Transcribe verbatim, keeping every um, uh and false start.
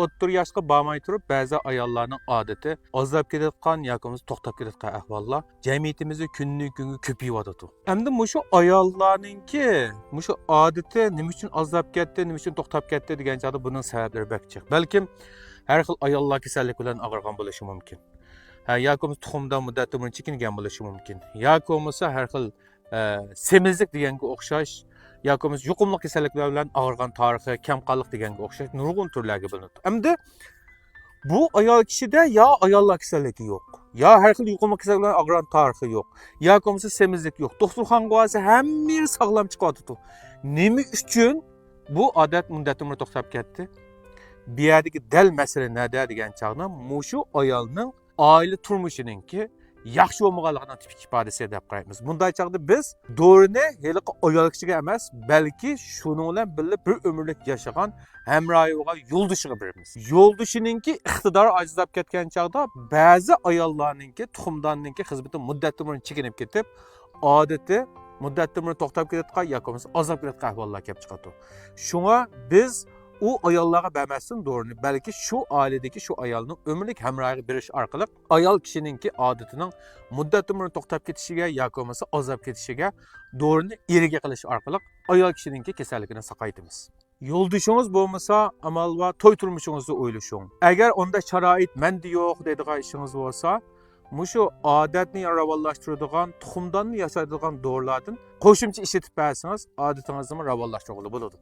ئوتتۇرا ياشقا بارماي تۇرۇپ، بەزى ئاياللارنىڭ ئادىتى ئازلاپ كېتىۋاتقان ياكى بولمىسا توختاپ كېتىۋاتقان ئەھۋاللار جەمئىيىتىمىزدە كۈندىن كۈنگە كۆپىيىۋاتىدۇ. ئەمدى مۇشۇ ئاياللارنىڭكى مۇشۇ ئادىتى نېمە ئۈچۈن ئازلاپ كەتتى، نېمە ئۈچۈن توختاپ كەتتى دېگەن چاغدا بۇنىڭ سەۋەبلىرى بەك جىق. بەلكىم ھەر خىل ئاياللار كېسەللىكى بىلەن ئاغرىغان بولۇشى مۇمكىن. ھە، ياكى بولمىسا تۇخۇمدان مۇددەت ئۆمرىنى چېكىنگەن بولۇشى مۇمكىن. ياكى بولمىسا ھەر خىل، ئە، سېمىزلىك دېگەنگە ئوخشاش، ياكى بولمىسا يۇقۇملۇق كېسەللىكلەر بىلەن ئاغرىغان تارىخى، كەمقانلىق دېگەنگە ئوخشاش نۇرغۇن تۈرلەرگە بۆلۈنىدۇ. ئەمدى بۇ ئايال كىشىدە يا ئاياللار كېسەللىكى يوق، يا ھەر خىل يۇقۇملۇق كېسەللىك بىلەن ئاغرىغان تارىخى يوق، ياكى بولمىسا سېمىزلىك يوق. دوختۇرخانىغا بارسا ھەممە يېرى ساغلام چىقىۋاتىدۇ. نېمە ئۈچۈن بۇ ئادەت مۇددەت ئۆمرى توختاپ كەتتى؟ بۇ يەردىكى دەل مەسىلە نەدە دېگەن چاغدا مۇشۇ ئايالنىڭ ئائىلە تۇرمۇشىنىڭكى ياخشى بولمىغانلىقىنىڭ تىپىك ئىپادىسى دەپ قارايمىز. بۇنداق چاغدا بىز دورىنى ھېلىقى ئايال كىشىگە ئەمەس، بەلكى شۇنىڭ بىلەن بىللە بىر ئۆمۈرلۈك ياشىغان ھەمراھى بولغان يولدىشىغا بېرىمىز. يولدىشىنىڭكى ئىقتىدارى ئاجىزلاپ كەتكەن چاغدا بەزى ئاياللارنىڭكى تۇخۇمداننىڭكى خىزمىتى مۇددەت ئۆمرىنى چېكىنىپ كېتىپ، ئادىتى مۇددەت ئۆمرى توختاپ كېتىۋاتقان ياكى بولمىسا ئازلاپ كېتىۋاتقان ئەھۋاللار كېلىپ چىقىدۇ. شۇڭا بىز ئۇ ئاياللارغا بەرمەستىن دورىنى، بەلكى شۇ ئائىلىدىكى شۇ ئايالنىڭ ئۆمۈرلۈك ھەمراھىغا بېرىش ئارقىلىق ئايال كىشىنىڭكى ئادىتىنىڭ مۇددەت ئۆمرىنى توختاپ كېتىشىگە ياكى بولمىسا ئازلاپ كېتىشىگە دورىنى ئىگە قىلىش ئارقىلىق ئايال كىشىنىڭكى كېسەللىكىنى ساقايتىمىز. يولدىشىڭىز بولمىسا، ئامال بار توي تۇرمۇشىڭىزدا ئويلىشىڭ. ئەگەر ئۇنداق شارائىت مەندە يوق دەيدىغان ئىشىڭىز بولسا، مۇشۇ ئادەتنى راۋانلاشتۇرىدىغان، تۇخۇمداننى ياسايدىغان دورىلاردىن قوشۇمچە ئىشلىتىپ بەرسىڭىز، ئادىتىڭىزنىمۇ راۋانلاشتۇرغىلى بولىدۇ.